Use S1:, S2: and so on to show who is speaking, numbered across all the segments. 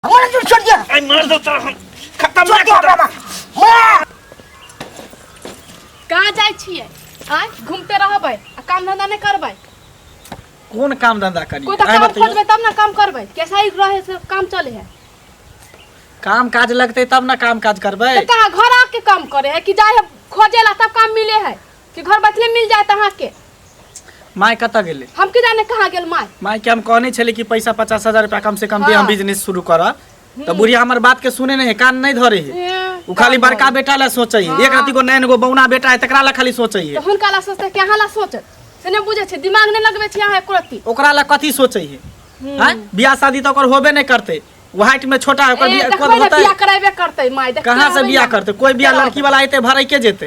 S1: हमरा दूर छोड़ दिया।
S2: आई मार दो तोरा हम खत्म।
S1: छोड़ दिया हमरा, मार।
S3: कहाँ जाइ छियै? आँय, घूमते रहबै आ काम धंधा नहि करबै?
S4: कोन काम धंधा करी?
S3: कोई तऽ
S4: आइ
S3: काम
S4: बतैयौ।
S3: खोजबै तब ने काम करबै। कैसा ही रहे से काम चले है?
S4: काम काज लगतै तब ने काम काज करबै।
S3: तऽ कहाँ घर आके काम करे है कि जाइ है खोजे ला तब काम मिले है, कि घर बैठले मिल जाए अहाँके?
S4: माय कतऽ गेलै?
S3: हम की जाने कहाँ गेल माय।
S4: माय के हम कहने छली कि पैसा 50,000 रुपया कम से कम दे, हम
S3: हाँ।
S4: बिजनेस शुरू करब, तऽ बुढ़िया हमर बात के सुने नहीं है, कान नहीं धरे है।
S3: ए,
S4: उ खाली बड़का बेटा ला सोचे है। एक
S3: हाँ।
S4: राति को नैन गो बौना बेटा है, तकरा ला खाली सोचे है।
S3: तऽ हुनका ला सोचते कि अहाँ ला सोचत से नहि बुझै छै? दिमाग नहि लगबै छी अहाँ एको रत्ती।
S4: ओकरा ला कथी सोचे है? आँय, बियाह शादी तऽ ओकर होबे नहीं करते, वो हाइट में छोटा है, ओकर
S3: ए,
S4: बियाह
S3: देखबै
S4: कब
S3: ने
S4: होतै?
S3: बियाह कराबे करतै माय, देखते
S4: कहाँ से
S3: रहबै
S4: बियाह
S3: ने।
S4: करते? कोई बियाह
S3: देखते
S4: लड़की वाला एते भरे के जेते?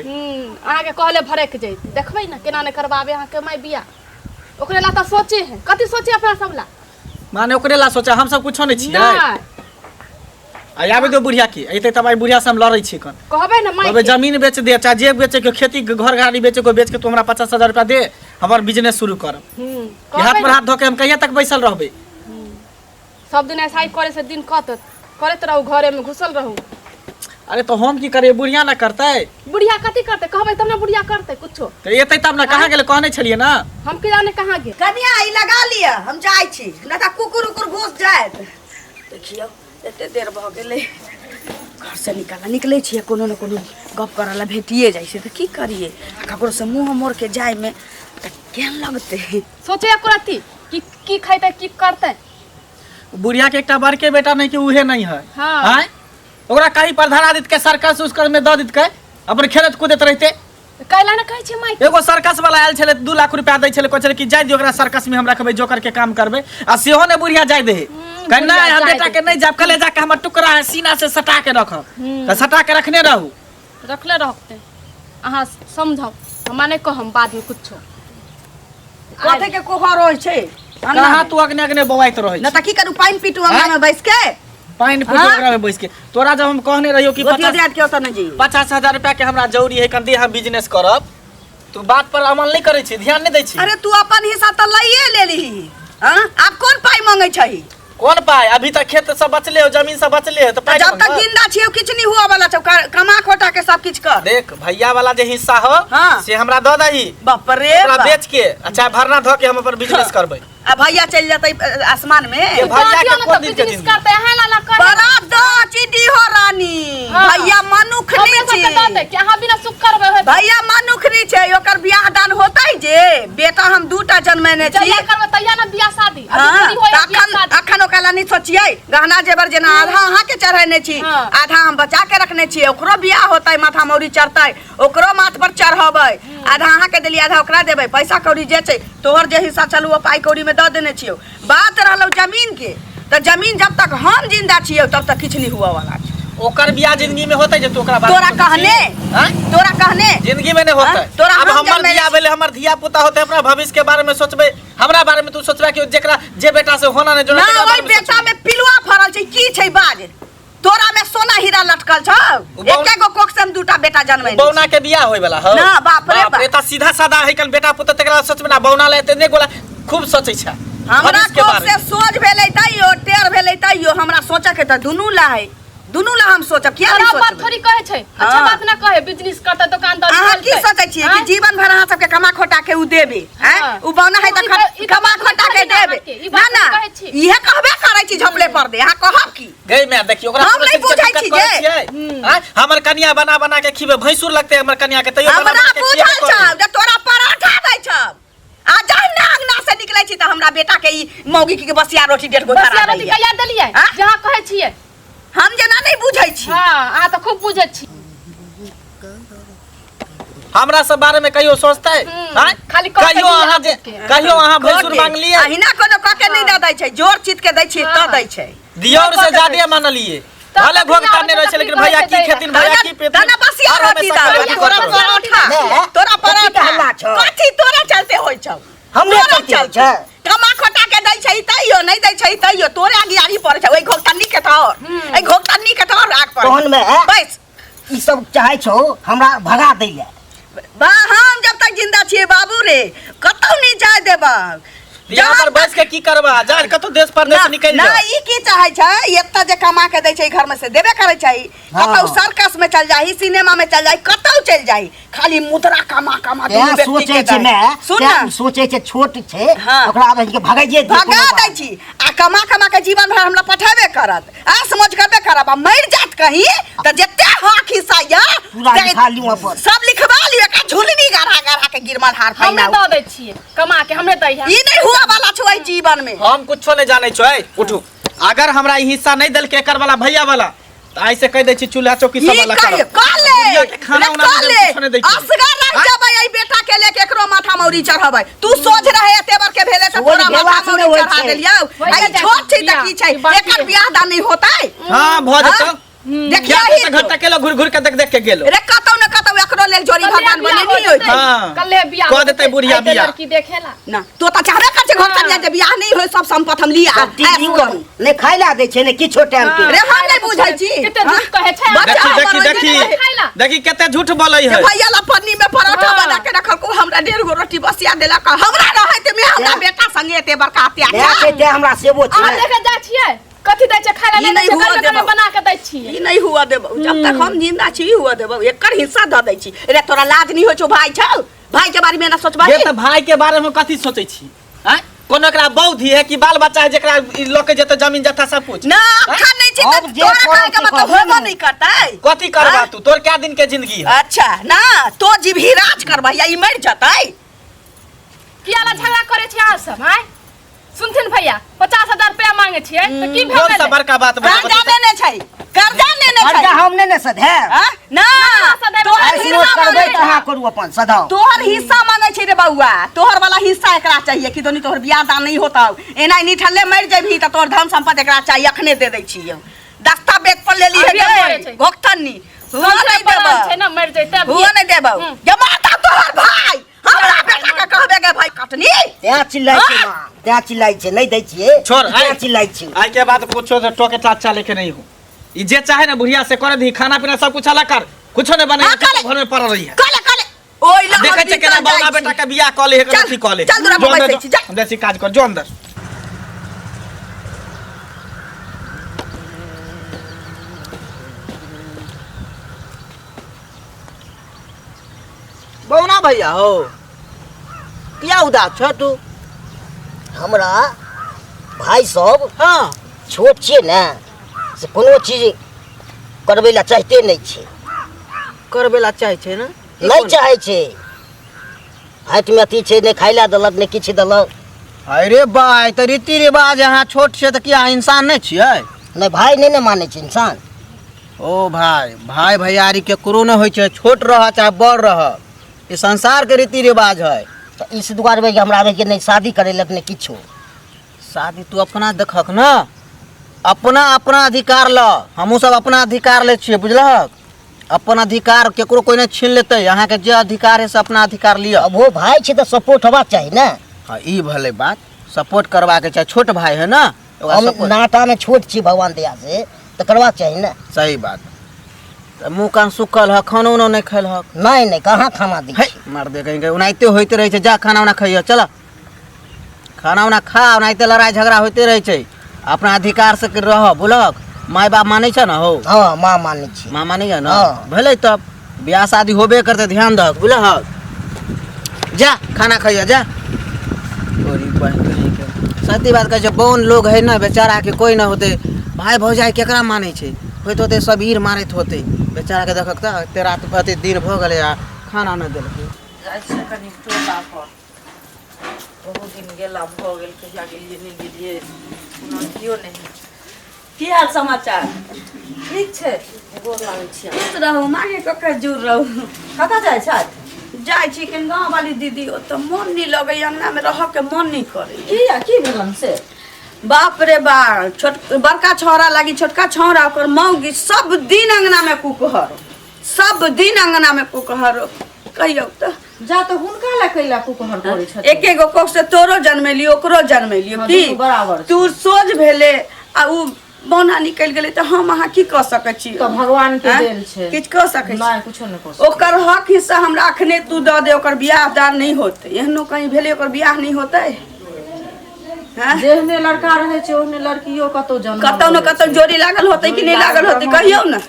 S3: अहाँके कहले भरक जैते, देखबै ने केना नहि करबाबे अहाँके माय बियाह। ओकरे ला तऽ सोचे है, कथी सोचे अपना सब ला?
S4: माने ओकरे ला सोचा, हम सब कुछो नहीं छियै?
S3: नहि।
S4: आ आबे दो बुढ़िया के, एते तब आई बुढ़िया से हम लड़ै छी कन।
S3: कहबै ने माय
S4: कहबै
S3: के।
S4: जमीन बेच दे, चाहे जे बेचे के, खेती के, घर गाड़ी बेचे को, बेच के तू हमरा 50,000 रुपया दे, हमर बिजनेस शुरू करब। ई हाथ
S3: कहबै
S4: पर
S3: ने।
S4: हाथ धो के हम कहिया तक बैसल रहबै?
S3: सब दिन ऐसा ही करे से दिन कटत, करैत रहू, घरे में घुसल रहू।
S4: अरे तो हम की करिए, बुढ़िया ना करतै?
S3: बुढ़िया कथी करतै? कहबै तब ने बुढ़िया करतै कुछो।
S4: तऽ एतै तब ने। कहाँ गेलै? कहने छलियै ने।
S3: हम की जाने कहाँ गेल।
S5: कनिया, ई लगा लिअ, हम जाइ छी, नहि तऽ कुकुर उकुर घुस जायत। देखियौ, एते देर भऽ गेलै घरसँ निकल निकलै छियै, कोनो ने कोनो गप करऽ लए भेटिए जाइ छै, तऽ की करियै? आ ककरोसँ मुँह मोड़के जायमे तऽ केहन लगतै?
S3: सोचे एको रत्ती कि की खैतै, की करतै?
S4: बुढ़िया के एकटा बड़के बेटा नहीं कि उहे नहीं है?
S3: हाँ।
S4: आँय, ओकरा कहीं पर धरा दितकै, सर्कस उसकर में दऽ दितकै, अपन खेलैत कूदैत रहते।
S3: कैला ने कहै छै माय?
S4: एगो सर्कस वाला आयल छलै, 2 लाख रुपया दै छलै, कहै छलै कि जाय दियौ ओकरा, सर्कस में हम रखबै, जोकर के काम करबै, आ सेहो ने बुढ़िया जाय दे। कहे
S3: बुढ़िया
S4: नहीं, हम
S3: जाय
S4: बेटा
S3: दे।
S4: के नहीं जाब, कले जाके हमर टुकड़ा है, सीना से सटा के रखब। तऽ सटा के रखने रहू।
S3: रखले रहते। अहाँ समझाउ, हमरा नहि कहम बादमे कुछो।
S5: कथी के कोहर होइ छै अंगना
S4: कहाँ
S5: मे?
S4: तू अगने अगने बौआइत रहै
S5: नहि
S4: छी?
S5: तऽ की करू, पानि पीटू अंगना में बैस के?
S4: पानि पीटू
S5: हाँ?
S4: ओकरा में बैस के। तोरा जब हम कहने रहियो कि
S5: गोतियो
S4: 50
S5: दियाद के ओतऽ नहि जइयै।
S4: 50,000 रुपया के हमरा जरूरी है, कन दे, हम बिजनेस करब, तू बात पर अमल नहीं करै छी, ध्यान नहीं दै छी।
S5: अरे, तू अपन हिस्सा तऽ लइए लेलही, हाँ? आब कोन पाइ मांगै छही?
S4: कोन पाइ? अभी तक खेत सब बचले हो, जमीन सब बचले हो, तो पाइ
S5: जब तक
S4: मांगब?
S5: जिंदा छियौ, किछु नहीं हुआ वाला छौ। कमा खोटा के सब किछु कर।
S4: देख, भैया वाला जे हिस्सा हो,
S5: हाँ।
S4: से हमरा दऽ दही।
S5: बाप रे
S4: ओकरा
S5: बाप।
S4: बेच के आ चाहे भरना धऽ के हम अपन बिजनेस करबै।
S5: आ भैया चलि जेतै आसमान में।
S4: ये भैया के
S3: दियौ ने
S4: कोन
S3: तऽ
S4: दिन के
S3: बिजनेस
S4: जिंदगी?
S3: करतै, अहाँ ला ला करे।
S5: बड़ा दो चिडी हो रानी।
S3: हाँ।
S5: भैया मनुख
S3: हमरे
S5: नहीं
S3: सबके दऽ
S5: छी।
S3: दे कि अहाँ बिना सुख करबै होतै।
S5: भैया मनुख नहीं छै, ओकर बियाह दान होतै जे बेटा हम दूटा जन्मेने छी।
S3: जहिया करबै तहिया ने बियाह शादी। अभी
S5: हाँ,
S3: थोड़ी होय
S5: तऽ
S3: बियाह
S5: अखन
S3: शादी।
S5: अखन ओकरा ला नहीं सोचियै। गहना जेवर जेना आधा अहाँ के चढ़ेने छी,
S3: हाँ।
S5: आधा हम बचा के रखने छियै। ओकरो बियाह होतै, माथा मौरी चढ़तै, ओकरो माथ पर चढ़ेबै। आधा अहाँ के देलियै, आधा ओकरा देबै। पैसा कौड़ी जे छै, तोहर जे हिस्सा छलौ, ओ पाइ कौड़ी में दऽ देने छियौ। बात रहलौ जमीन के, तऽ जमीन जब तक हम जिंदा छियौ, तब तक किछु नहीं हुआ वाला छै।
S4: ओकर बियाह जिंदगी में होतै जे तू ओकरा बारे में
S5: तोरा
S4: सोचै छी?
S5: कहने?
S4: आँय?
S5: तोरा कहने
S4: जिंदगी में नहीं होतै।
S5: हाँ? तोरा
S4: अब
S5: हम
S4: हमर
S5: जन्मेने
S4: बियाह
S5: छी।
S4: भेलै, हमर धिया पुता होतै, अपना भविष्य के बारे में सोचबै। हमरा बारे में तू सोचबै कि जेकरा जे बेटा से होना नहीं जो
S5: ना, ओहि बेटा में पिलुआ फड़ल छै की छै बाज? तोरा में सोना हीरा लटकल छौ।
S4: उ बौना-
S5: एके गो कोख से हम दूटा बेटा जन्मेने
S4: बौना के बियाह होय वाला हो
S5: ना, बाप रे बाप।
S4: त सीधा सादा है कल बेटा पुता, तकरा सोचबै ना। बौना ले एते नहीं गोला खूब सोचै छै
S5: हमरा
S4: भविष्य के
S5: कोख
S4: बारे
S5: से
S4: में।
S5: सोझ भेलै तैयो, टेढ़ भेलै तैयो, हमरा सोचऽ के तऽ दुनू ला है, दुनू ला हम सोचब। किया नहीं
S3: खराब बात
S5: सोचबै?
S3: थोड़ी कहै छै, अच्छा
S5: हाँ।
S3: बात ना कहे, बिजनेस करतै, दुकानदारी
S5: अहाँ की
S3: खोलतै।
S5: सोचै छियै कि
S3: आँय?
S5: जीवन भर अहाँ सबके कमा खोटा के उ देबे? हैं?
S3: हाँ।
S5: उ बौना है तऽ
S3: ई तऽ- ई तऽ
S5: कमा
S3: बात नहि
S5: खोटा के
S3: कहली ना
S5: देबे?
S3: अहाँके, ई
S5: ना
S3: बात
S5: ना
S3: नहि कहै छी।
S5: इहे कहबे करै छी झपले पर दे। अहाँ कहब की?
S4: गई मैं देखियो ओकरा
S5: हम
S4: कोनो
S5: नहि
S4: चीज के
S5: बुझै
S4: दिक्कत
S5: छी
S4: करै
S5: जे।
S4: छियै? आँय? हमर कनिया बना बना के खिबे, भैंसुर लगते हमर कनिया के, तैयो बना
S5: हमरा
S4: बना के खिएबे
S5: बुझल
S4: करै।
S5: छौ जे तोरा पराठा दै छौ, आ जहन ने अंगना से निकलै छी तऽ हमरा बेटा के ई मौगी के बसिया रोटी डेढ़ गो
S3: बसिया
S5: धरा
S3: रोटी
S5: दैया।
S3: कहिया देलियै
S5: आँ?
S3: जहाँ कहै छियै?
S5: हम जेना नहि बुझै छी।
S3: हाँ, अहाँ तऽ खूब बुझै छी।
S4: हमरा सब बारे में कहियो सोचते? आँय?
S3: खाली कह के
S4: कहियो
S3: दिया
S4: अहाँ जे
S3: के।
S4: कहियो अहाँ भैंसुर
S5: कोटे।
S4: मांगलियै?
S5: अहिना कोनो कऽ के नहि दऽ दै छै, जोर चित के दै छियै तऽ दै छै।
S4: दियोर से ज्यादे मानलिए,
S3: तब
S4: भले
S3: तखनी
S4: घोघ तारने
S3: आबै
S4: रहै
S3: छै,
S4: छै, लेकिन
S3: तखनी
S4: भैया
S3: कहै
S4: की
S3: छै
S4: खेथिन, भैया की पीथिन,
S5: तने बसिया
S4: हर
S5: रोटी
S4: हमेशा
S5: दऽ
S4: कथी
S5: तोरा
S4: करत रहै।
S5: परोठा,
S1: ने,
S5: तोरा
S1: कथी के
S5: परोठा
S1: हल्ला छौ?
S5: कथी तोरा चलते होइ छौ?
S1: हमरे
S5: तोरा
S1: चलते होइ छै?
S5: कमा खोटा के दै छै तैयो, नहि दै छै तैयो, तोरे अगियारी पड़ै छै। ओहि घोघटन्नी के तोर, एहि घोघटन्नी के तोर आग पर
S1: तहन मे
S5: बैस।
S1: ई सब चाहै छौ हमरा भगा दै ले?
S5: बा, हम जब तक जिंदा छियै बाबू रे, कतौ नहीं जाय देबक।
S4: तऽ यहाँ पर बैस के की करबा जा कतौ देश परदेश
S5: ना
S4: निकलि
S5: ना
S4: जा
S5: ई की चाहै छै एतऽ जे कमा के दै छै घर में से देबे करै छै।
S1: हाँ।
S5: कतौ सर्कस में चल जाही, सिनेमा में चल जाही, कतौ चल जाही, खाली मुद्रा कमा कमा दुनू
S1: तें
S5: व्यक्ति
S1: सोचै
S5: के
S1: छै
S5: दै।
S1: मैं
S5: सुन
S1: तें
S5: ना
S1: सोचै छै छोट छै
S5: हाँ।
S1: ओकरा आब के भगाइए दियै
S5: भगा
S1: कोनो
S5: दै
S1: बात।
S5: छी आ कमा कमा के जीवन भर हमरा पठेबे करत, आ समझ करबे करब, आ मरि जात कहीं तऽ जते हक हिस्सा या
S1: पूरा लिखा लियौ अपन।
S5: सब लिखवा लियौ, एकरा झुलनी गढ़ा गढ़ा के गिरमल हार
S3: हमरे
S5: पहिनाउ।
S3: दऽ दै छियै कमा के, हमरे दै है।
S5: ई नहीं हुआ वाला छौ एहि जीवन में।
S4: हम कुछो नहीं जानै छो। उठू, अगर हमरा ई हिस्सा नहीं देलकै एकर वाला भैया वाला तऽ आइ से कहि दै छी चूल्हा चौकी सब
S5: ई
S4: वाला
S5: कहियो
S4: करब।
S5: कह ले,
S4: बुढ़िया के खाना
S5: रे
S4: उना
S5: कह
S4: नहीं
S5: ले,
S4: देबै, कुछो नहीं दै छियै।
S5: असगर रह
S4: आँय?
S5: जेबै एहि बेटा के लेके, एकरो माथा मौरी चढ़बै। तू सोझ रहे एते बर के भेले तऽ
S1: सोझ
S5: तोरा माथा
S1: भेला से
S5: मौरी
S1: नहि होइ
S5: चढ़ा
S1: छै।
S5: देलियौ।
S3: होइ
S5: आ ई
S3: जाइ
S5: छोट छै तऽ
S3: बियाह,
S5: की छै,
S3: ई बाकी
S5: एकर
S3: है।
S5: बियाह दान नहि होतै।
S4: हाँ भऽ जेतौ।
S5: देखिया
S4: क्या
S5: ही
S4: तऽ घंटा केलो घुर घुर के देख देख के गेलो।
S5: रे कतौ न कतौ एकरो लेल जोड़ी
S3: कल्हे
S5: भगवान
S3: बियाह
S5: बनेने
S3: हो
S5: होई।
S3: जेतै।
S4: हाँ।
S3: कल्हे बियाह
S4: कऽ
S3: हो
S4: देतै
S3: जेतै।
S4: बुढ़िया
S3: अइतै
S4: बियाह।
S3: लड़की देखेला
S5: ना तो तऽ चाहबे कर छै घर कन्या जे बियाह नहीं होय सब संपत्ति हम लिया
S1: सब टीवी नहि खाइ ला दै छै ने किछो टाइम के।
S5: रे हम नहीं बुझै छी।
S3: कते झूठ कहै छै।
S5: बच्चा
S4: देखी
S5: हमर
S4: देखी
S5: ओहि
S4: देखी
S5: दिन
S3: खाइ ला।
S4: देखी कते झूठ बोलै
S5: जे
S4: है।
S5: भैया ला पन्नी में परोठा
S3: हाँ।
S5: बना के रखलको, हमरा 1.5 गो रोटी बसिया देलक। हमरा रहैत में हमरा बेटा संगे एते बड़का
S1: तें
S5: अत्याचार।
S1: छै तें हमरा सेबो
S3: अहाँ
S1: छै।
S3: देखे जाइ छियै कथी दै छै खाइ ला?
S5: ई
S3: नहि दै
S5: नहि
S3: छै
S5: हुअ
S3: गरमे गरमे
S5: देबौ।
S3: बना के दै छियै।
S5: ई नहीं हुआ देबौ जब तक हम जिंदा छी, ई हुआ देबौ। एकर हिस्सा दऽ दै छी। रे तोरा लाज नहीं होइ छौ? भाई छौ, भाई के बारे में ना सोचबा।
S4: ये तऽ भाई के बारे में कथी सोचै छी? आँय? कोनो एकरा बौद्धि है कि बाल बच्चा है जेकरा ई लऽ के जेतै जमीन जथा सब कुछ?
S5: ना अखन नहीं छी
S1: अब
S5: तऽ
S1: जे
S5: तोरा
S1: करै
S5: कहै के
S1: छै
S5: मतलब
S1: करबै
S5: होबो
S1: ने।
S5: नहीं करतै।
S4: कथी करबा
S5: आँय?
S4: तू? तोर क्या दिन के जिंदगी है?
S5: अच्छा ना तो जीभी राज करबा या ई मरि जतै।
S3: किया ला झगड़ा करै छी अहाँ सब? आँय सुनथिन भैया, 50,000 रुपया मांगे छियै तऽ की भऽ
S4: कौन सा
S3: गेलै?
S4: बड़का बात भेलै?
S5: कर्जा लेने छै, कर्जा लेने छै।
S1: कर्जा हम नहि ने सधे।
S5: आँ? ना
S3: सधेबै।
S5: तोहर
S1: ऐसनो
S5: हिस्सा
S1: करबै
S5: मांगै
S1: तऽ
S5: छै।
S1: अहाँ करू अपन सधाउ।
S5: तोहर हिस्सा मांगै छै रे बौआ, तोहर वाला हिस्सा एकरा चाहिए कि दोनी तोहर बियाह दान नहीं होता, एना निठल्ले मरि जेबही तऽ तोहर धन संपत्ति एकरा चाहिए। अखने दे दै छियौ, दस्तावेज पर ले ली
S3: अभी
S5: है
S3: मरै छै।
S5: घोकतन्नी हुआ नहीं
S3: पड़ल
S5: देबौ,
S3: छै ने मरि जैतै अभी।
S5: हुआ नहीं देबौ।
S3: हम्म।
S5: जे माता तोहर भाई हमरा बेटा के कहबे गे भाई कटनी।
S1: तें चिल्लाइ छै माँ, तें चिल्लाइ छै, नहि दै छियै
S4: छोड़,
S1: तें
S4: आइ।
S1: चिल्लाइ छै।
S4: आइ के बाद कुछो से टोके चाचा लेके नहीं हो। ई जे चाहे ना बुढ़िया से कर दी, खाना पीना सब कुछ अलग कर, कुछो नहीं बने
S5: हाँ, कले।
S4: घर में पड़ल रही है।
S5: कले कले ओइ ला हम
S4: देखै छै केना
S5: बीतल
S4: बौना
S5: जाइ
S4: बेटा
S5: छी।
S4: के बियाह कऽ ले है,
S5: चल,
S4: अथी कऽ ले।
S5: चल दूरा पर
S4: जो अंदर
S5: बैसै
S4: जो,
S5: छी, जा।
S4: हम जाइ छी काज कर, जो अंदर।
S6: बौना भैया हो, किया उदास छ तू?
S1: हमरा भाई सब
S6: हाँ
S1: छोट छियै ने से कोनो चीज करबै लए चाहिते नहि छै।
S6: करबै ला चाहै छै ने?
S1: नहि चाहै छै, हाथमे अथी छै, नहि खाइ लए देलक नहि किछु देलक।
S6: अरे भाई तऽ रीति रिवाज, अहाँ छोट छियै तऽ किया इंसान नहि छियै?
S1: नहि भाई नहि ने मानै छै इंसान।
S6: ओ भाई, भाई भैयारी केकरो नहि होइ छै, छोट रह चाहे बड़ रह, ई संसार के रीति रिवाज है।
S1: तऽ इस दुआरे जे हमरा के नहि शादी करेलक नहि किछो।
S6: शादी तू अपना देखक ना, अपना अपना अधिकार ल, हमहूँ सब अपना अधिकार लै छियै, बुझलहक? अपन अधिकार केकरो कोइ नहि छीन लेतै, अहाँके जे अधिकार है से अपना अधिकार लिअ।
S1: अब वो भाई छै तऽ सपोर्ट होबाक चाही ने।
S6: हाँ ई भले बात, सपोर्ट करबाके चाही, छोट भाई है ना ओकरा
S1: हम
S6: support-
S1: नाटामे छोट छी भगवान दया से तऽ करबाक चाही ने।
S6: सही बात। तऽ मुँह कान सुखल ह, खानो उनो नहि खेलहक?
S1: नहि नहि, कहाँ खाना दै
S6: है
S1: छै।
S6: मार दे कहीं ओनाहिते होइते रहै छै। जा खाना उना खइह, चल खाना उना खा। ओनाहिते लड़ाइ झगड़ा होइते रहै छै, अपना अधिकार से रह, बुझलहक? माय बाप मानै छै ने हौ?
S1: हँ माँ मानै छै।
S6: माँ मानै छै ने?
S1: हाँ।
S6: भेलै तब बियाह शादी होबे करतै, ध्यान दहक, बुझलहक? जा खाना खइह जा। तोरी बहिन कहीं के सत्य बात कहै छै, बौन लोग है ना बेचारा के कोई ना होते, भाई भौजाई केकरा मानै छै, होइत होते सब ईर मारैत होते बेचारा के। देखक तऽ एते रात अते दिन भऽ गेलै आ खाना नहि देलकै।
S7: जाइ छियै कनि टोला पर, बहुत दिन गेला भऽ गेल, कहिया गेलियै नहि गेलियै कोनो अथियो नहि है।
S5: की हाल समाचार?
S7: ठीक छै, गोर लागै छियै।
S5: खुश रहू, मागे ककर जुड़ रहू।
S7: कतऽ जाइ छथि?
S5: जाइ छी कनि गाँव वाली दीदी ओतऽ, मन नहि लगैया, अंगना में रहऽ के मन नहि करै।
S7: किया, की भेलन से?
S5: बाप रे बा, छोट बड़का छौड़ा लागी छोटका छौड़ा ओकर मौगी सब दिन अंगना में कुकहर, सब दिन अंगना में कुकहर। कहियौ तऽ
S7: जा तऽ हुनका लए कैला कुकहर करै छथिन?
S5: एके गो कोख से तोरो जन्मेलियो ओकरो जन्मेलियो।
S7: हाँ,
S5: की
S7: दुनू बराबर छै।
S5: तू सोझ भेले आ उ बौना निकलि गेलै तऽ हम अहाँ की कऽ सकै छी?
S7: तऽ भगवान के
S5: आँय?
S7: देल छै।
S5: किछु कऽ सकै छी?
S7: नहि, कुछो नहि कऽ सकै।
S5: ओकर हक हिस्सा हमरा अखने तू दऽ दे, ओकर बियाह दान नहि होतै। एहनो कहीं भेलै ओकर बियाह नहि होतै? हैं?
S7: जेहने लड़का रहै छै ओहने लड़कियो कतौ जन्म
S5: कतौ ने कतौ जोड़ी लागल होतै कि नहि लागल होतै कहियौ ने।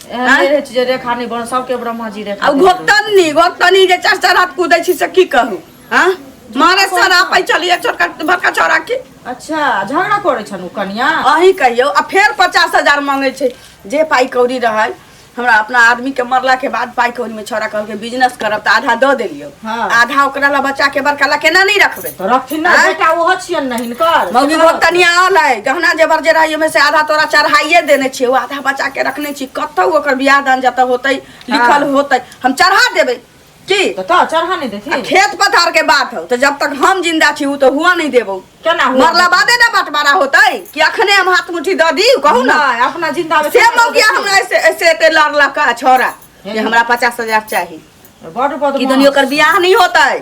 S7: एहन नहि रहै छै जे रेखा नहि बन, सबके ब्रह्मा जी रेखा
S5: आ
S7: देने रहै।
S5: घोकतनी घोकतनी जे चार चार हाथ कूदै छी से की कहू? हाँ, मारे सरापै छलियै छोटका बड़का छौड़ा के।
S7: अच्छा, झगड़ा करै छन उ कनिया?
S5: अहीं कहियौ। आ फेर 50,000 मांगै छै। जे पाइ कौड़ी रहै हमरा अपना आदमी के मरला के बाद पाइ कौड़ी में छौड़ा कहलकै बिजनेस करब, तऽ आधा दऽ देलियौ।
S7: हाँ।
S5: आधा ओकरा ला बचा के बड़का ला केना नहि रखबै?
S7: तऽ रखथिन ने।
S5: आँय?
S7: बेटा ओहो छियन ने हिनकर।
S5: मौगी भोगतनिया आल है, गहना जेवर जे रहै ओहिमे से आधा तोरा चढ़ाइए देने छियै, ओ आधा बचा के रखने छी। कतौ ओकर बियाह दान जतऽ होतै लिखल होतै हम चढ़ा देबै की।
S7: तऽ चढ़ा नहि
S5: आ
S7: देथिन?
S5: खेत पथार के बात हो तो जब तक हम जिंदा छी उ तो हुआ नहीं देबो।
S7: केना हुआ?
S5: मरला बादे ना बंटवारा होतै कि अखने हम हाथ मुट्ठी दऽ दी, कहू ना।
S7: नहि, अपना जिंदा में
S5: से
S7: केना
S5: मौगिया
S7: देथिन?
S5: हमरा ऐसे ऐसे एते लड़लक आ छौड़ा जे हमरा 50,000 चाही।
S7: बड बदमाश।
S5: कि दुनिया ओकर बियाह नहीं होतै,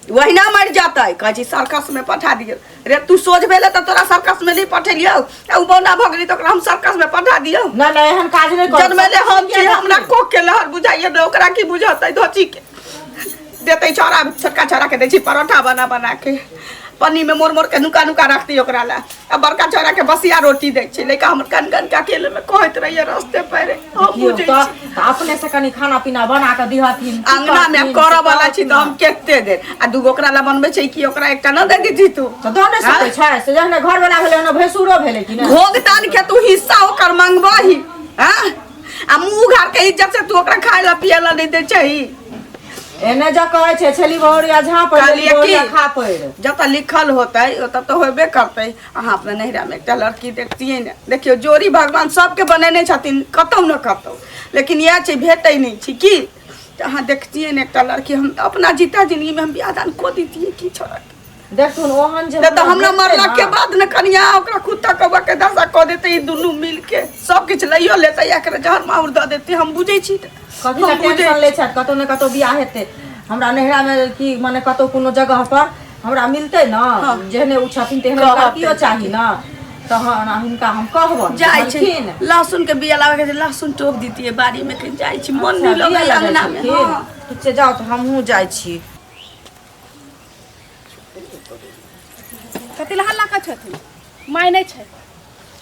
S5: वही ना मर जतै। कहै छी सर्कस में पठा दियौ। रे तू सोझ भेले तऽ तोरा सर्कस में नहीं पठेलियौ, आ उ बौना भऽ गेली तऽ ओकरा हम सर्कस में पठा दियौ?
S7: नहि नहि, एहन काज नहि करू।
S5: जन्मेले हम छी, हमरा कोख के लहर बुझाइए ने, ओकरा की बुझतै? धोची के देतै छौड़ा, छोटका छौड़ा के दै छी परोठा बना बना के, पन्नी में मोड़ मोड़ के नुका नुका रखती ओकरा ला, आ बड़का छौड़ा के बसिया रोटी दै छी। लइका हमर कन कन के अकेले में कहैत रहिए रस्ते पैरे, हम
S7: देखियौ
S5: बुझै
S7: तऽ
S5: छी।
S7: तऽ अपने से कनि खाना पीना बना कऽ दिहथिन, की
S5: अंगना में
S7: करथिन,
S5: करऽ
S7: से
S5: वाला छी तऽ हम
S7: कहथिन।
S5: कते देर आ दूगो ओकरा ला बनबै छै कि ओकरा एकटा न दे दीदी तू?
S7: तऽ दऽ नहि सकै छै से? जहने घर वाला भेलै ओहने भैंसुरो भेलै कि नहि?
S5: घोघ तान के तू हिस्सा ओकर मंगबही? हाँ, आ मुंह घर के इज्जत से तू ओकरा खाए ला पिए ला नहीं दे छही।
S7: एने जे कहै छै छेली बहुरिया झाँप
S5: कहलियै की?
S7: बहुरिया खा पैर।
S5: जतऽ लिखल होतै ओतऽ तऽ होबे करतै। अहाँ अपना नैहरा में एकटा लड़की देखतियै ने। देखियौ, जोड़ी भगवान सबके बनेने छथिन कतौ ने कतौ, लेकिन इएह छै भेटै नहि छै की। तऽ अहाँ देखतियै ने एकटा लड़की, हम अपना जीता जिंदगी में हम बियाह दान कऽ दितियै की छोड़ा के।
S7: देखथुन ओहन जे
S5: नहि तऽ हमरा
S7: भेटतै
S5: मरला
S7: ने।
S5: के बाद ने कनिया ओकरा कुत्ता कौआ के दशा कऽ देतै। ई दुनू मिल के सब किछु लैयो लेतै, एकरा जहर माहुर दऽ देतै। हम बुझै छी तऽ।
S7: कथी लए
S5: हम बुझै
S7: टेंशन लै छथि? कतौ ने कतौ बियाह हेतै। हमरा नैहरा मे की मने कतौ कोनो जगह पर हमरा मिलतै ने, जेहने उ छथिन तेहने
S5: कहतै।
S7: लड़कियो चाही ने, तहन हिनका हम कहबनि।
S5: जाइ छै
S7: बुझलखिन?
S5: लहसुन के बिया लाबे के छै, लहसुन टोप दितियै बाड़ी में। कनि जाइ छी, मन नहि
S7: अच्छा,
S5: लगै
S7: बिया लऽ जाइ
S5: अंगना में।
S7: छथिन?
S5: हँ।
S7: ठीक छै, जाउ तऽ हमहूँ जाइ छी।
S3: कथी लए हल्ला करै छथिन? माय नहि छै?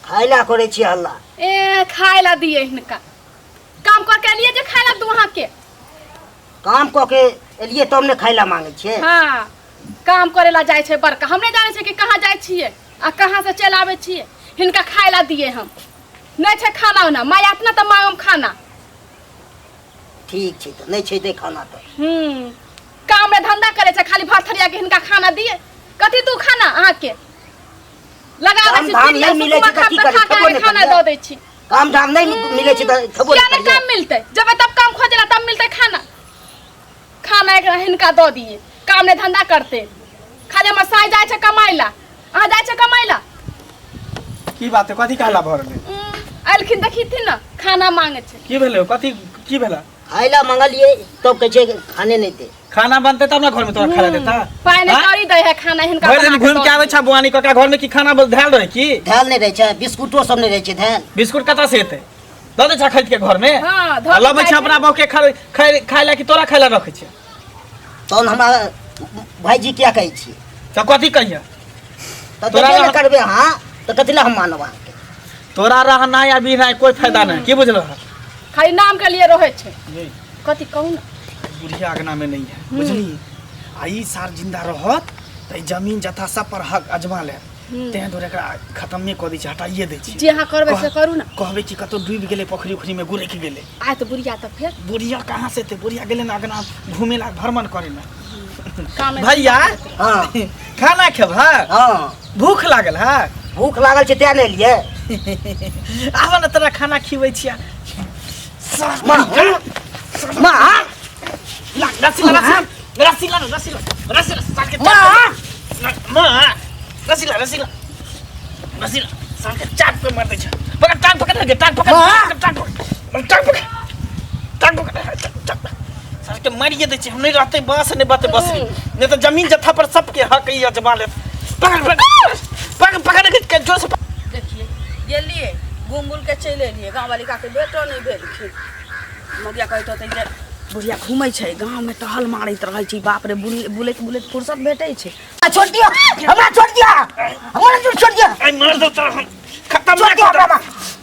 S1: खाय ला करै छी हल्ला।
S3: ए, खाय ला दिए हिनका। काम करके एलियै जे खाय ला दू अहाँके?
S1: काम कऽ के एलियै तब ने खाय ला मांगै छियै।
S3: हाँ, काम करे ला जाइ छै बड़का। हम नहि जानै छियै कि कहाँ जाइ छियै आ कहाँ से चलि आबै छियै। हिनका खाय ला दिए हम। नहि छै खाना उना, माय आत ने तऽ मांगम खाना।
S1: ठीक छै, तऽ नहि छै दे खाना तऽ।
S3: काम में धंधा करे छै खाली भर थरिया के। हिनका खाना दिए? कथी तू खाना अहाँके लगा दै
S1: काम
S3: छी?
S1: धाम
S3: चिड़िया
S1: नहि मिलै
S3: सुकुमा
S1: छै तऽ की
S3: खा
S1: करी?
S3: खा
S1: खेबो
S3: के
S1: नहि
S3: खाना
S1: करियै?
S3: दऽ दै छी।
S1: काम धाम नहि मिलै छै तऽ खेबो
S3: किया
S1: नहि
S3: नहि
S1: करियै?
S3: काम मिलतै? जबै तब काम खोजला तब मिलतै खाना। खाना एकरा हिनका दऽ दिए। काम नहि धंधा करते खाली। हमर साँइ जाइ छै कमाइ ला, अहाँ जाइ छै कमाइ ला?
S4: की बात है? कथी कहला भऽ रहलै?
S3: एलखिन देखिथिन ने, खाना मांगे छै।
S4: की भेलै? कथी की भेलै?
S1: खाय ला मंगलियै तब कहै छै खाने नहि दे।
S4: खाना बनतै तब ने घर में तोरा खाना देता?
S3: पाइ नहि
S4: आँय?
S3: कौड़ी दै है खाना हिनका
S4: भरि दिन
S3: बना के
S4: घुमि के
S3: दऽ
S4: आबै
S3: दियै।
S4: छ बुआनी कका घर में की खाना धैल रहै की?
S1: धैल नहि रहै छै, बिस्कुटो सब नहि रहै छै धैल।
S4: बिस्कुट कतऽ से एतै? दऽ दै छ खरीद के घर में?
S3: हाँ, धऽ
S4: आ
S3: के
S4: लबै
S3: जाइ
S4: छै अपना बहू के खाय ला कि तोरा खाय ला रखै छै?
S1: तहन हमरा भाईजी किया कहै छियै?
S4: तऽ कथी कहिया?
S1: तऽ
S4: तोरा
S1: देबे नहि करबै अहाँ तऽ कथी लए हम मानब अहाँके?
S4: तोरा रहनाइ आ बिहनाइ कोई फायदा नहि की, बुझलो?
S3: खाली नाम के लिए रहै छै। कथी कहू ने।
S4: बुढ़िया अगना में नहीं है, बुझली? आ ई सार जिंदा रहत तऽ ई जमीन जथा सब पर हक अजमा ले, तें दुआरे एकरा खत्मे कऽ दै छै, हटाइए दै छै।
S3: जे अहाँ करबै से करू ने।
S4: कहबै कि कतौ डूबि गेलै, पोखरि उखरि में गुरकि गेलै।
S3: आय तऽ बुढ़िया तऽ फेर?
S4: बुढ़िया कहाँ से एतै? बुढ़िया गेलै ने अगना घूमे ला, भ्रमण करे ला।
S3: काम नहि।
S4: भैया।
S1: हँ।
S4: खाना खेबह?
S1: हँ।
S4: भूख लागल है?
S1: भूख लागल छै तें ने एलियै।
S4: आब ने, तोरा खाना खिबै छियै।
S1: माँ, माँ।
S4: ला, रस्सी ला, रस्सी रस्सी ला, रस्सी ला, रस्सी ला साल के।
S1: माँ।
S4: माँ, रस्सी ला, रस्सी ला, रस्सी ला। साल के चाप पे मार दै छै। पकड़, टांग पकड़ लगे, टांग पकड़।
S1: माँ।
S4: टांग पकड़, टांग पकड़, टांग पकड़, टांग पकड़। साल के मारिए दै छै। हम नहीं रहते बस नहीं बाते बस नहीं, नहीं तो जमीन जत्था पर सबके हक ही अजमा ले। पकड़, पकड़, पकड़, पकड़ के जोर से पकड़।
S5: देखिए, गेलियै घूम घूम के चलि एलियै। गाँव वाली काके बेटो नहि भेलखिन। मौगिया कहैत होतै जे बुढ़िया घूमै छै गाँवमे, टहल मारैत रहै छै। बाप रे, बुलैत बुलैत फुर्सत भेटै छै।
S1: छोड़ दिया हमरा, छोड़ दिया हमरा, छोड़ दिया।
S2: आई मार दो तोरा, हम खत्म।
S1: छोड़ दिया हमरा।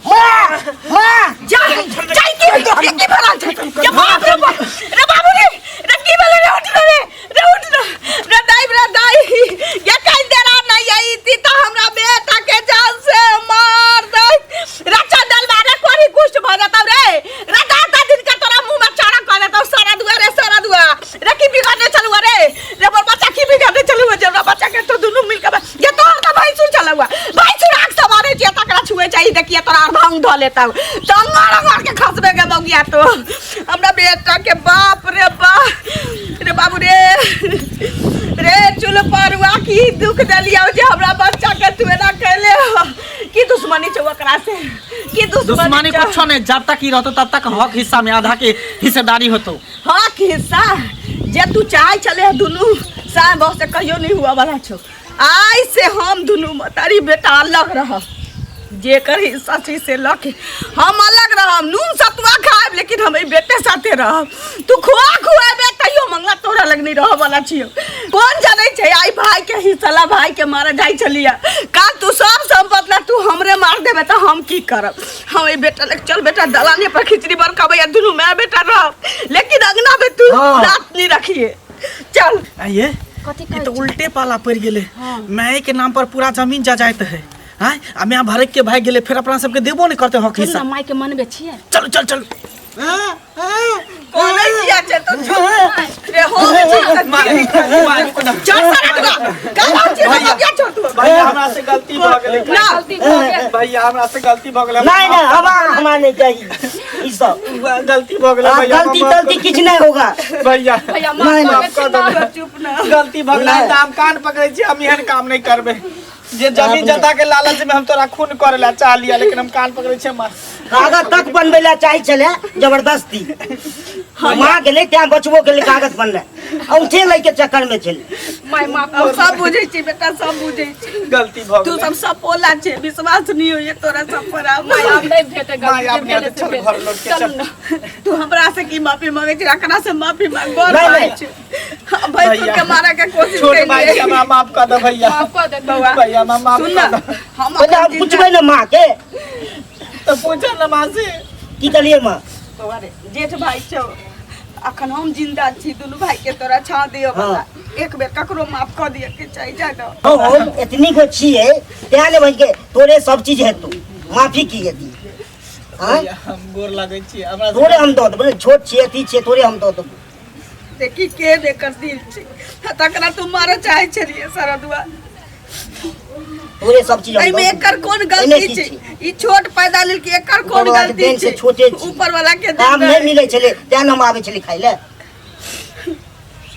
S1: माँ, माँ।
S5: जाय जाय, की की भला छै ये? बाप रे बाप रे, बाबू रे रे, की भेलै रे? उठ रे रे, उठ रे रे, दाई रे दाई, ये कहीं देरा नहीं आई थी तो हमरा बेटा के जान से मार दे रे। चंदल मारे कोरी कुष्ठ भ जतौ रे रे, दादा दिन के तोरा मुंह में चारा कर देतौ। सारा दुआ रे, सारा दुआ रे, की बिगाड़ने चलुआ रे रे? हमर बच्चा की बिगाड़ने चलुआ जे हमरा बच्चा के तो दुनू मिल के ये तोहर त भैंसुर चलुआ, भैंसुर आग से मारे छियै तकरा छुए चाहिए। देखिए तोरा आर भांग धऽ लेतौ तो अंगर अंगर के खसबे के मौगिया तो हमरा बेटा के। बाप रे बाप रे, बाबू रे रे, चुल परुआ, की दुख देलियौ जे हमरा बच्चा के तू एना कैले हो? की दुश्मनी छौ ओकरा से? की दुश्मनी
S4: दुश्मनी
S5: छौ?
S4: कुछो नहीं, जब तक ही रहतो तब तक हक हिस्सा में आधा के हिस्सेदारी होतो।
S5: हक हिस्सा जे तू चाहे छले दुनू साय बहू से कहियो नहीं हुआ वाला छौ। आइ से हम दुनू मतारी बेटा अलग रहब। जेकर हिस्सा छै से लऽ के हम अलग रहब। नून सतुआ खायब लेकिन हम एहि बेटे साथे रहब। तू खुआ खुएबे तैयो मंगला तोरा लग नहीं रहऽ वाला छियौ। कोन जनै छै, आइ भाई के हिस्सा ला भाई के मारे जाइ छलियै, काल तू सब सम्पत ला तू हमरे मार देबे तऽ हम की करब? हम एहि बेटा लग चल बेटा, दलाने पर खिचड़ी बरकबै आ दुनू माय बेटा रहब, लेकिन अंगना में तू रात नहीं रखिए। चल।
S4: आइए।
S3: कथी
S4: ई
S3: कहै
S4: तो
S3: छी?
S4: उल्टे पाला पड़ गेले। माय के नाम पर पूरा जमीन जा जाइत है आँय, आ माय भरक के भाग गेले, फिर अपना सबके देबो नहीं करते हक
S3: चलू
S4: हिस्सा।
S3: ने, माय के मनबे छियै।
S4: चल चल चल।
S5: कोने किया छै तो चुप रे हो चल सारा दुआ काला छी हम क्या छोड़ तू।
S4: भैया, हमरा से गलती भ गेलै।
S5: ना।
S3: गलती भऽ गेल।
S4: भैया, हमरा से गलती भ गेलै।
S1: नहीं नहीं, हमरा हमरा नहीं चाहिए ई सब।
S4: गलती भ गेलै।
S1: हाँ,
S4: भैया,
S1: गलती
S4: माफ
S1: तलती किछु नहीं होगा।
S4: कर- भैया।
S3: भैया,
S1: नहीं,
S3: माफ
S1: नहीं।
S3: कऽ देबै ना।
S5: चुप ना।
S4: गलती भ गेलै
S1: नहीं।
S4: तऽ हम कान पकड़ै छी, हम एहन काम नहीं करबै। जे जमीन जता के लालच में हम तोरा खून करे ला चाह लिया, लेकिन हम कान पकड़ै छी मार।
S1: कागज तक बनबै ला चाहे छलै जबरदस्ती। माँ गेलै तें बचबो के लिए कागज बनलै, औंठे लै के चक्कर में छलै।
S3: माय, माफ
S5: हम
S3: कऽ
S5: सब बुझै छी बेटा, सब बुझै छी।
S4: गलती भ
S5: तू
S4: गेलै।
S5: सब सपोला छै, विश्वास नहीं होइए तोरा सब पर आब।
S3: माय, आब नहि भेटै।
S4: माय,
S3: गलती
S4: आब
S3: जे भेलै
S4: नहि,
S3: से
S4: चल
S3: भेलै।
S4: घर लौट के
S3: चलू
S4: चल।
S3: ने।
S5: तू हमरा से की माफी मांगे छी? एकरा से माफी मांग। बड़
S1: नहीं,
S5: भाई
S1: नहीं।
S5: छै। हाँ, भाई
S4: भैया।
S5: के मारे के कोशिश
S4: छोट भाई
S5: केलिए।
S4: के हमरा माफ कर दे भैया।
S3: माफ कऽ दे।
S5: बौआ।
S4: भैया, हमरा माफ
S5: सुन
S4: कर
S5: ना,
S4: दे।
S5: हम
S1: पहिले
S5: अपन
S1: हम
S5: जिंदा-
S1: पूछबै ने माँ के।
S4: तऽ पूछा न माँ से।
S1: की कहलियै माँ?
S5: बौआ रे, जेठ भाई छौ, अखन हम जिंदा छी, दुनू भाई के तोरा छाँव दियो बला। एक बेर ककरो माफ कऽ दिअ के चाही, जा दो।
S1: हम एतनी गो छियै तें ने बहिन के तोरे सब चीज हेतौ, माफी की हेती? आँय?
S4: भैया, हम गोर लगै छी हमरा
S1: तोरे हम दऽ देबो, छोट छियै, अथी छियै, तोरे हम दऽ देबो।
S5: देखी के एकर दिल छै, तकरा तू मारऽ चाहै छलियै सरदुआ।
S1: तोरे सब चीज हम
S5: एहिमे
S1: दऽ
S5: एकर
S1: देबो।
S5: कोन
S1: एहिमे
S5: गलती
S1: की
S5: छै?
S1: छै?
S5: ई छोट पैदा लेलकै, एकर कोन
S1: ऊपर वाला के
S5: गलती
S1: देन से
S5: छै?
S1: छोटे छी।
S5: ऊपर वाला के देन
S1: काम नहीं
S5: रहै।
S1: मिलै छलै तें ने हम आबै छलै खाइ लए।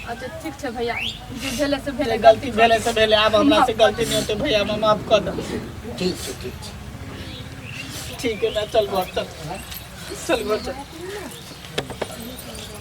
S3: अच्छा ठीक छै भैया, जे भेलै से भेलै।
S4: जे गलती भेलै से भेलै, आब हमरा से गलती नहीं होतै। भैया, हमरा माफ कर दे।
S1: ठीक छै, ठीक छै।
S4: ठीक है ना, चल घर चल, चल घर चल।